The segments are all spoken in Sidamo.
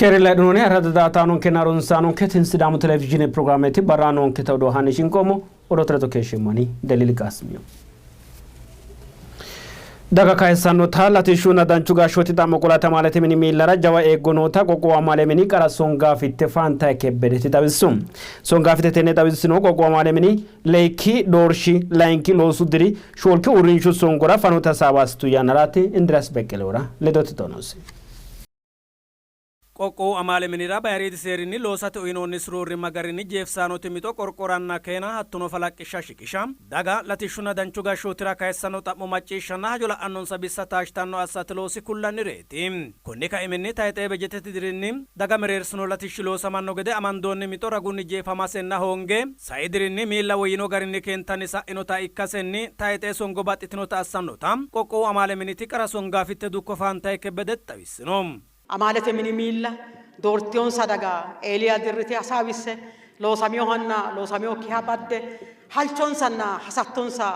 Keere laydhinoonni arrada daa''ataanonkenna harunsaanonke tini Sidaamu Televizhiine pirogiraameeti barra noonketa odoo haa'ne shinqoommo. Odoote ledo keeshsheemmo ani Deliili Qaasimiyo. Daga kayissannota latishshunna danchu gashshooti xa'mo qolate amaalete mini miillara jawa eeggo noota qoqqowu amaale mini qara songaafitte Faantaye Kebbedeti xawissu. Songaafitte tenne xawissinohu qoqqowu amaale mini leyikki doorshi layinki loosu diri shoolki uurrinshu songora fanote hasaawa assitu yannaraati. Indiriyaas Beqqelehura ledote xoonosi. Qoqqowu amaale minira bayiriidi seerinni loosate uyinoonnisi roorrimma garinni jeefisaanote mixo qorqoranna keena hattono falaqqishsha shiqisha, daga latishshunna danchu gashshootira kayissanno xa'mo macciishshanna hajo la'annonsa bissa taashshitanno assate loosi kullannireeti. Konni kaiminni tayxee bejetete dirinni daga mereersino latishshi loosamanno gede amandoonni mixo ragunni jeefamasenna hoonge sai dirinni miilla woyyino garinni keentanni sa'inota ikkasenni tayxee songo baxxitinota assannota qoqqowu amaale miniti qara songaafitte dukko Faantaye Kebbedeti xawissino. Amaalete mini miilla doortinonsa daga Eeliya dirrite hasaawisse, loosaminohanna loosaminokkiha badde, halchonsanna hasattonsa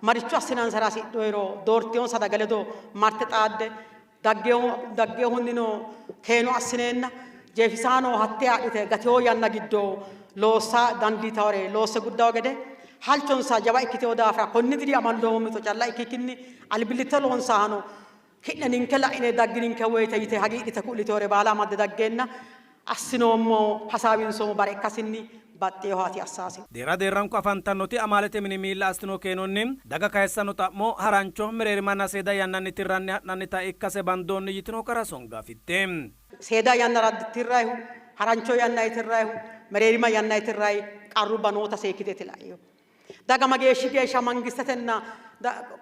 maricho assinansara hasidhinohero doortinonsa daga ledo marte xaadde, dagginohunnino keeno assineenna jeefisaano hatte adhite gatino yanna giddo loossa dandiitawore loosse guddawo gede halchonsa jawa ikkitino daafira konni diri amandoommo mixo calla ikkikkinni albillitte loonsahano Ki'ne ninke la'ine daggininke woyite yite hagiidhite ku'litewore baala amadde daggeenna assinoommo hasaawinsoommo bare ikkasinni baxxinohaati assasi. Deerra deerranko afantannoti amaalete mini miilla assitino keenonni daga kayissanno xa'mo harancho, mereerimanna seeda yannanni tirranni ha'nannita ikkase bandoonni yitino qara songaafitte. Seeda yannara tirrayihu, harancho yannanni tirrayihu, mereerima yannanni tirrayi qarrubba noota seekkiteeti la'ino. Daga mageeshshi geeshsha mangistetenna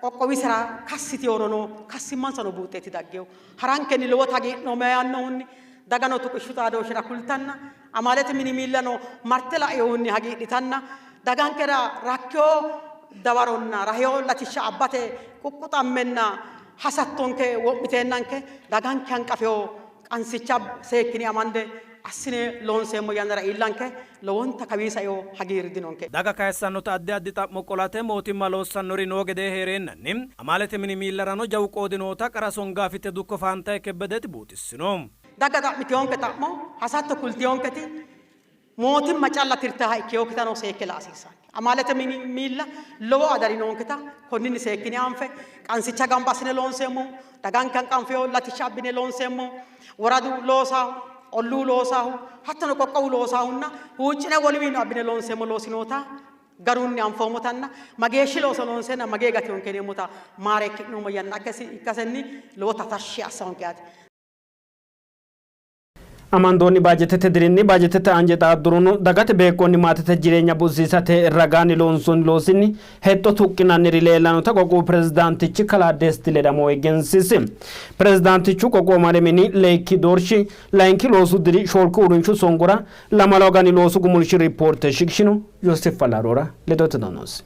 qoqqowisera kassi yiteworono kassimmansano buuxxeeti daggino. Harankenni lowo hagiidhinoommo yaannohunni dagano tuqishshu xaadooshshira kultanna amaalete mini miillano marte lainohunni hagiidhitanna dagankera rakkino dawaronna rahino latishsha abbate quqquxammenna hasattonke wo'miteennanke daganke hanqafino qansicha seekkine amande assine loonseemmo yannara iillanke lowonta kawii saino hagiirri dinonke. Daga kayissannota addi addi xa'mo qolate mootimma loossannori noo gedee hee'reennanni amaalete mini miillarano jawu qoodi noota qara songaafitte dukko Faantaye Kebbedeti buuxissino. Daga xa'mitinonke xa'mo hasatto kultinonketi mootimma calla tirtaaha ikkinokkitano seekke la'a hasiissanno. Amaalete mini miilla lowo adari noonketa konninni seekkine anfe qansicha gamba assine loonseemmohu, daganke hanqanfeho latishsha abbine loonseemmohu, woradu loosaahu, olluu loosaahu, hattono qoqqowu loosaahunna huuccine woluwiino abbine loonseemmo loosi noota garunni anfoommotanna mageeshshi looso loonseenna magee gatinonke yineemmota maareekki'noommo yanna ikkasenni lowota tashshi assahonke yaate. Amandoonni baajetete dirinni baajetete anje xaaddurono dagate beeqqonni maatete jireenya buuxisiisate ragaanni loonsoonni loosinni hexxo tuqqinanniri leellannota qoqqowu pirezidaantichi kalaa Desti Ledamo egensiisi. Pirezidaantichu qoqqowu amaale mini leyikki doorshi layinki loosu diri shoolki uurrinshu songora lamalu agani loosu gumulshi riippoorte shiqishino. Yooseef Falaroora ledote noosi.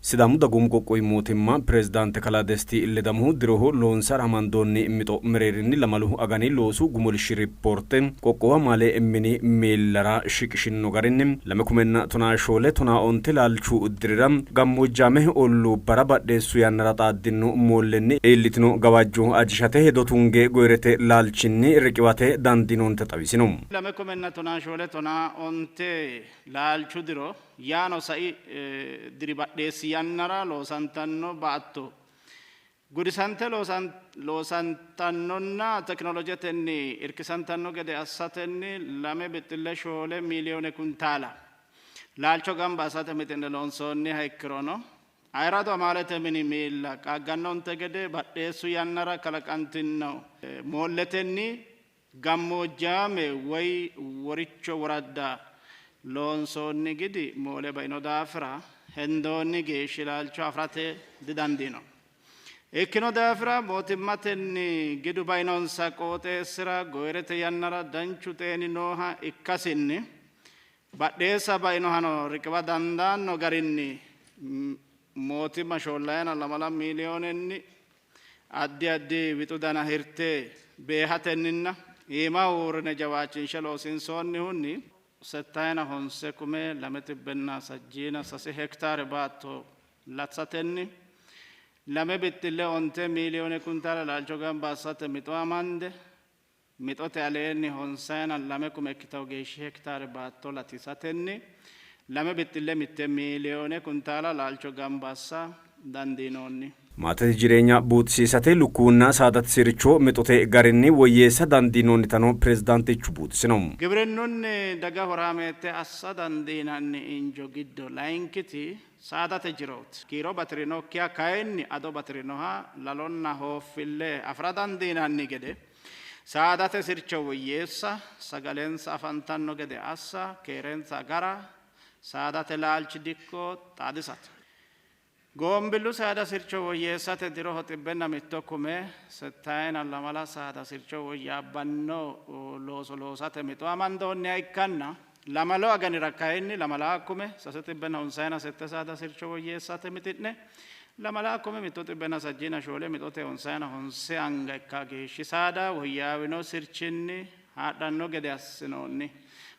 Sidaamu Dagoomu Qoqqowi Mootimma Pirezidaante Kalaa Desti Ledamohu diroho loonsara amandoonni mixo mereerinni lamalu agani loosu gumulshi rippoorte qoqqowu amaale mini miillara shiqishinno garinni lame kumenna tonaa shoole tonaa onte laalchu dirira gammoojjaame olluubbara badheessu yannara xaaddinno moollenni iillitino gawajjo ajishate hedo tunge goyirete laalchinni riqiwate dandiinoonnita xawisino. Lame kumenna tonaa shoole tonaa onte laalchu diro Yaano sai diri badheessi yannara loosantanno baatto gudisante loosantannonna tekinolojetenni irkisantanno gede assatenni lame bixxille shoole miiliyoone kuntaala laalcho gamba assate mixi'ne loonsoonniha ikkirono ayirradu amaalete mini miilla qaaggannonte gede badheessu yannara kalaqantinno moolletenni Gammoojjaame woy woricho woradda loonsoonni gidi moole baino daafira hendoonni geeshshi laalcho afi'rate didandiino. Ikkino daafira mootimmatenni gidu bainonsa qooxeessira goyirete yannara danchu xeeni nooha ikkasinni badheessa bainohano riqiwa dandaanno garinni mootimma shoollayina lamala miiliyoonenni Addi addi wixu dana hirte beehatenninna iimaho uurrine jawaachinshe loosiinsoonnihunni settayina honse kume lame xibbenna sajjiina sase hektaare baatto latisatenni lame bixxille onte miiliyoone kuntaale laalcho gamba assate mixo amande Mixote aleenni 52 kume ikkitawo geeshshi hektaare baatto latisatenni 2.1 miiliyoone kuntaala laalcho gamba assa dandiinoonni. Maatete jireenya buuxisiisate lukkuwunna saadate sircho mixote garinni woyyeessa dandiinoonnitano pirezidaantichu buuxisino. Gibrinnunni daga horaameette assa dandiinanni injo giddo layinkiti saadate jirooti. Kiiro bati'rinokkiha kayinni ado bati'rinoha lalonna hooffille afi'ra dandiinanni gede saadate sircho woyyeessa, sagalensa afantanno gede assa, keerensa agara, saadate laalchi dikko xaadisate. Goombillu saada sircho woyyeessate diroho 101 kume 64 saada sircho woyyaabbanno looso loosate mixo amandoonniha ikkanna lamalu aganira kayinni 2 kume 658 saada sircho woyyeessate mixi'ne 2 kume 134 mixote 59 anga ikka geeshshi saada woyyaawino sirchinni haadhanno gede assinoonni.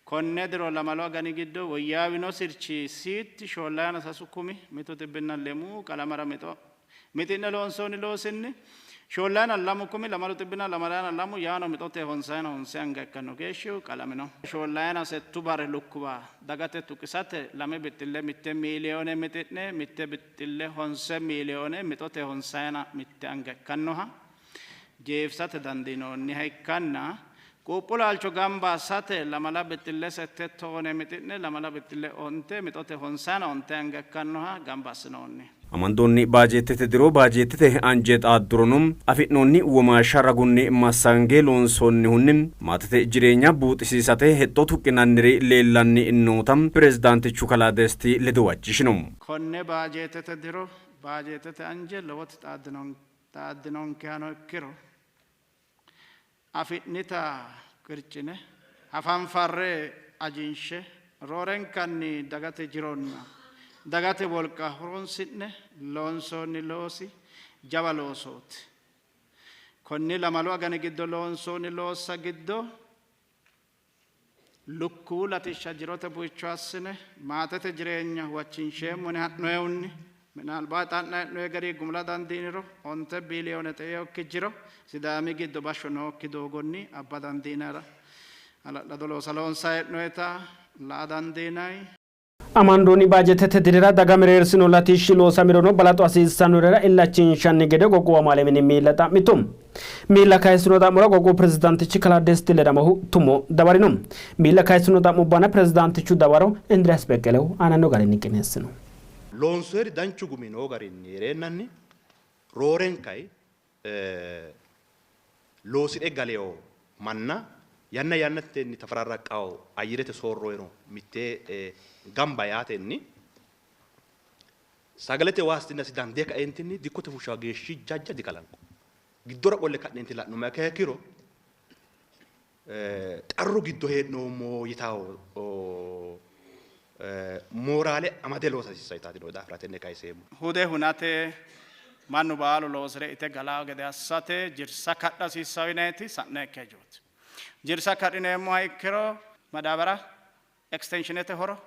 Konne diro lamalu agani giddo woyyaawino sirchi siitti 43 kumi 103 qalamara mixo mixi'ne loonsoonni loosinni 42 kumi 222 yaano mixote 59 anga ikkanno geeshshihu qalamino. 48 bare lukkuwa dagate tuqisate 2.1 miiliyoone mixi'ne 1.5 miiliyoone mixote 51 anga ikkannoha jeefisate dandiinoonniha ikkanna quuphu laalcho gamba assate 2.8 toone mixi'ne 2.9 mixote 59 anga ikkannoha gamba assinoonni. Amandoonni baajeettete diro baajeettete anje xaaddurono afi'noonni womaashsha ragunni massange loonsoonnihunni maatete jireenya buuxisiisate hexxo tuqqinanniri leellanni noota pirezidaantichu kalaa Desti ledo huwachishino. Konne baajeettete diro baajeettete anje lowoti xaaddinonkehano ikkiro afi'nita qircine hafanfarre ajinshe roorenkanni dagate jironna dagate wolqa horonsi'ne loonsoonni loosi jawa loosooti. Konni lamalu agani giddo loonsoonni loossa giddo lukkuwu latishsha jirote buicho assine maatete jireenya huwachinsheemmoni ha'noehunni minaalbaat xa'na hee'noe gari gumula dandiiniro 9 biiliyoone xe'eokki jiro Sidaami giddo bashsho nookki doogonni abba dandiinara hala'lado loosa loonsa hee'noeta la'a dandiinay. Amandoonni baajeetete dirira daga mereersino latishshi loosamirono balaxo hasiissannorira illachinshanni gede qoqqowu amaale mini miilla xa'mitu. Miilla kayissino xa'mora qoqqowu pirezidaantichi kalaa Desti Ledamohu tumo dawarino. Miilla kayissino xa'mubbanna pirezidaantichu dawaro Indiriyaas Beqqelehu aananno garinni qineessino. Loonsoyeri danchu gumi noo garinni hee'reennanni roorenkayi loosi're galeyo manna yanna yannatenni tafararraqqawo ayyirete soorrono mittee gamba yaatenni sagalete waastinnasi dandee kaeentinni dikkote fushshawo geeshshi jajja dikalanqo. Giddora qolle ka'neenti la'nummoha ikkiha ikkiro qarru giddo hee'noommo yitawo mooraale amade loosa hasiissanno yitaati noo daafira tenne kayiseemmo. Hude hunate mannu baalu loosi're ite galaawo gede assate jirsa kadha hasiissanno yineeti sa'neekki hajooti. Jirsa kadhineemmoha ikkiro madaabara ekstenshinete horo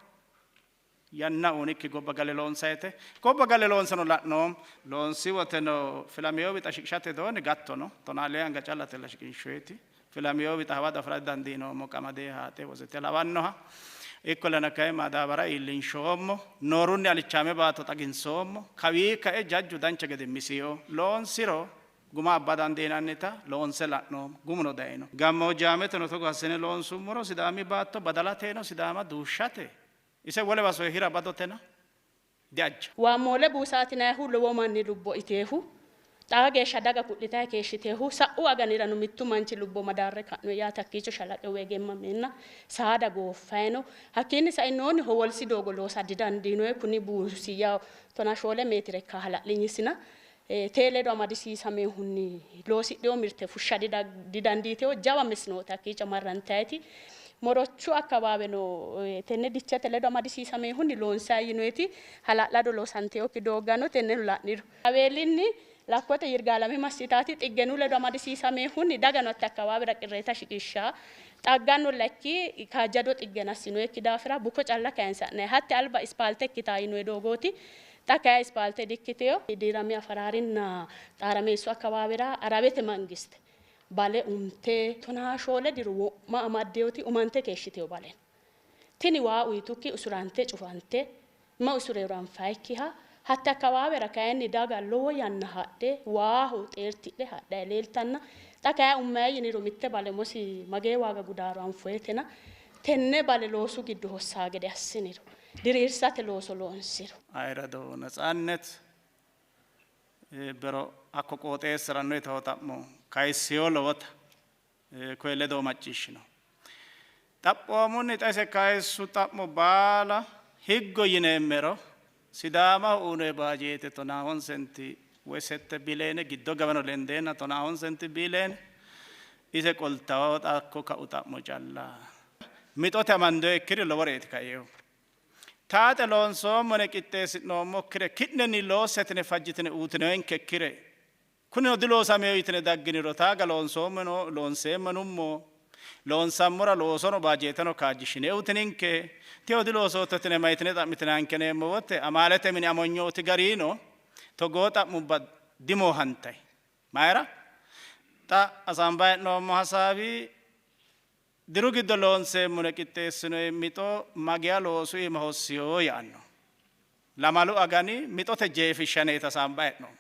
yanna unikki gobba gale loonsayete gobba gale loonsano la'noom loonsi woteno filamiyo wixa shiqishate dooni gattono 12 anga callatella shiqinshoeti filamiyo wixa hawa afira dandiinoommo qamade haate wosete lawannoha ikkollana kayi madaabara iillinshoommo noorunni alichaame baatto xaginsoommo kawii kae jajju dancha gede misiyo loonsiro guma abba dandiinannita loonse la'noommo gumuno dayino gammoojjaameteno togo assine loonsummoro Sidaami baatto badalateeno Sidaama duushshate ise wolewa soye hira badotena diajja. Waammoole buusaatinaayihu lowo manni lubbo iteehu xaa geeshsha daga ku'litayi keeshshiteehu sa'u aganirano mittu manchi lubbo madaarre ka'no yaate hakkiicho shalaqe weegeemmameenna saada gooffayino hakkiinni sainoonni howolsi doogo loosa didandiinoyi kuni buusi yawo 14 meetire ikka hala'linyisina tee ledo amadisiisamehunni loosidheo mirte fushsha didandiiteo jawa misinooti hakkiicho marrantayiti morochu akkawaaweno tenne dichete ledo amadisiisamehunni loonsayi yinoyiti hala'lado loosanteokki dooggano tenneno la'niro aweelinni lakkote Yirgaalame massitaati xiggenu ledo amadisiisamehunni dagano hatte akkawaawira qirreeta shiqishsha xagganno lekki kaajjado xiggena assinoyikki daafira buko calla kayinsa'nayi hatte alba ispaalte ikkitaa yinoyi doogooti xa kayi ispaalte dikkiteyo diirami afaraarinna xaarameessu akkawaawira Arabete mangiste Bale umte 14 diro wo'ma amaddinoti umante keeshshitino bale no. Tini waa uyitukki usurante cufante ma usurero anfayikkiha hatte akkawaawera kayinni daga lowo yanna hadhe waaho xeertidhe hadhayi leeltanna xa kayi ummayi yiniro mitte bale umosi magee waaga gudaaro anfoyetena tenne bale loosu giddo hossaa gede assiniro diriirsate looso loonsiro. Ayirrado Netsaannet bero hakko qooxeessira no yitawo xa'mo kayissino lowota koye ledo macciishshino. Xaphoomunni xa ise kayissu xa'mo baala higgo yineemmero Sidaamaho uyinoyi baajeete tonaa honsenti woy sette bileene giddo gaweno lendeenna tonaa honsenti bileene ise qoltawo xa hakko ka'u xa'mo calla. Mixote amandoyikkiri loworeeti kainohu. Taxe loonsoommore qixxeessi'noommokkire ki'nenni loosse yitine fajjitine uyitinoyenkekkire kunino diloosamino yitine dagginiro taaga loonsoommeno loonseemmo yinummo loonsammora loosono baajeeteno kaajjishshine uyitininke teyo diloosootto yitine mayitine xa'mitinanke yineemmo wote amaalete mini amanyooti garino togoo xa'mubba dimoohantayi. Mayira? Xa hasaambanni hee'noommo hasaawi Diru giddo loonseemmore qixxeessinoyi mixo mageya loosu iima hossino yaanno. Lamalu agani mixote jeefishsha neeti hasaambanni hee'noommo.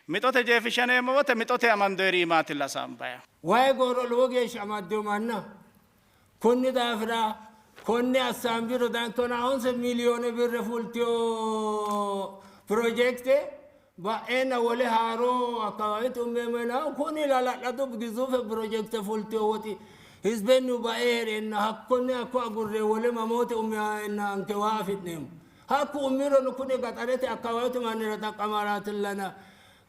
Mixote jeefishsha yineemmo wote mixote amandoyiri iimaatilla hasaambanni. Wayi goo'ro lowo geeshsha amaddino manna. Kunni daafira konne assaambiro tonaa honse miliyoone birre fultino pirojekte ba'eenna wole haaro akkawaawete ummeemmo yinanni kuni hala'lado gizuufe pirojekte fultino woxi hizbennihu bae hee'reenna hakkonne hakko agurre wole mamoote ummeenna waa afi'neemmo. Hakku ummirono kuni gaxarete akkawaawete mannira xaqqamaraatillana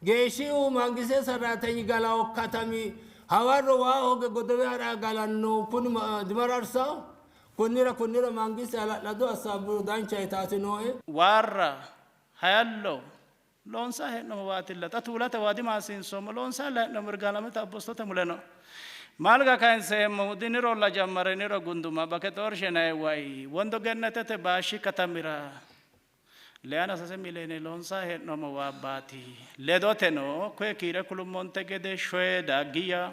geeshshihu mangiste sarratenyi galawo katami hawarro waa hooge godowe ha'ra galanno kuni dimararsawo. Kunnira kunnira mangiste hala'lado assaabburo dancha yitaati nooe. Waarra, hayallo, loonsanni hee'noommo waatilla. Xa Tuulate waa dimaassiinsoommo, loonsanni hee'noommo Irgaalamete Abbostote mule no. Malga kayinseemmohu dinirolla jammare niro gunduma Bakexoorshe yinanni way Wondo Gennetete Baashshi katamira leyana sase miliyoone loonsanni hee'noommo waabbaati. Ledoteno koye kiire kulummonte gede Shoye, Daagiyya,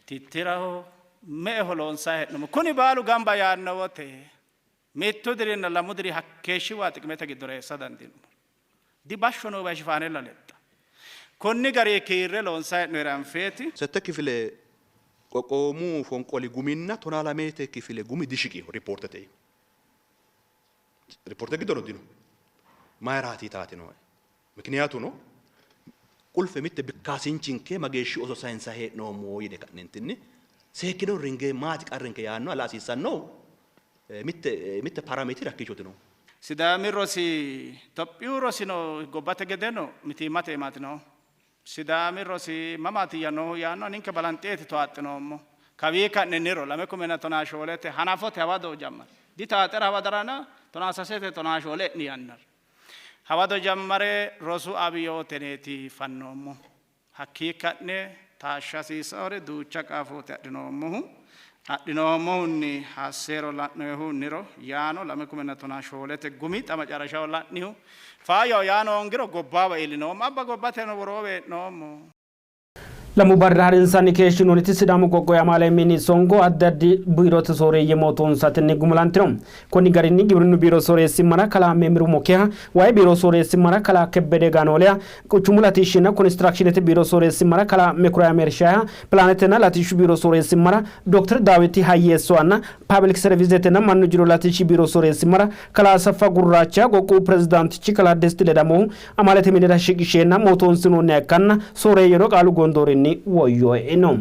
Tittiraho, me''eho loonsanni hee'noommo. Kuni baalu gamba yaanno wote mittu dirinna lamu diri hakkeeshshi waa xiqimete giddora eessa dandiinummo. Dibashsho noo baychi faanella lexxa. Konni garinni kiirre loonsanni hee'noyire anfeeti. Sette kifile qoqqowomu fonqoli guminna tonaa lamete kifile gumi dishiqino ripoortete iima. Ripoorte giddono dino. Mayiraati yitaati nooe. Mikiniyaatuno qulfe mitte bikkasinchinke mageeshshi oso sayinsa hee'noommo yine ka'neentinni seekkino ringe maati qarrinke yaanno ala hasiissannohu mitte mitte parameetiri hakkiichooti noohu. Sidaami rosi Itophiyu rosino gobbate gedeno mitiimmate iimaati noohu. Sidaami rosi mamaatiyya noohu yaanno ninke balanxeeti towaaxxinoommo. Kawii ka'ne niro lame kumenna tonaa shoolete hanafote hawado jammare. Ditaaxera hawadarana tonaa sasete tonaa shoole e'ni yannara. Hawado jammare rosu abiyooteneeti fannoommo. Hakkii ka'ne taashsha hasiissaore duucha qaafooti adhinoommohu. Adhinoommohunni hasseero la'noyihu niro yaano lame kumenna tonaa shoolete gumi xa macarashaho la'nihu faayyaho yaano hoongiro gobbaawa iillinoommo. Abba gobbateno woroowe hee'noommo. Lamu barra harinsanni keeshshinoonniti Sidaamu qoqqowi amaale mini songo addi addi biirote sooreeyye mootoonsatenni gumulantino. Konni garinni Gibirinnu biiro sooreessimmara kalaa Memmiru Mokeha, Wayi biiro sooreessimmara kalaa Kebbede Ganooliya, Quchumu latishshinna konistiraakshinete biiro sooreessimmara kalaa Mekuriya Mershaha, Pilaanetenna latishshu biiro sooreessimmara Dokter Daawiti Hayyeessohanna Paabilik Serviisetenna mannu jiro latishshi biiro sooreessimmara kalaa Asaffa Gurraacha qoqqowu pirezidaantichi kalaa Desti Ledamohu amaalete minira shiqisheenna mootoonsinoonniha ikkanna sooreeyyeno qaalu gondoorinni woyyo e'ino.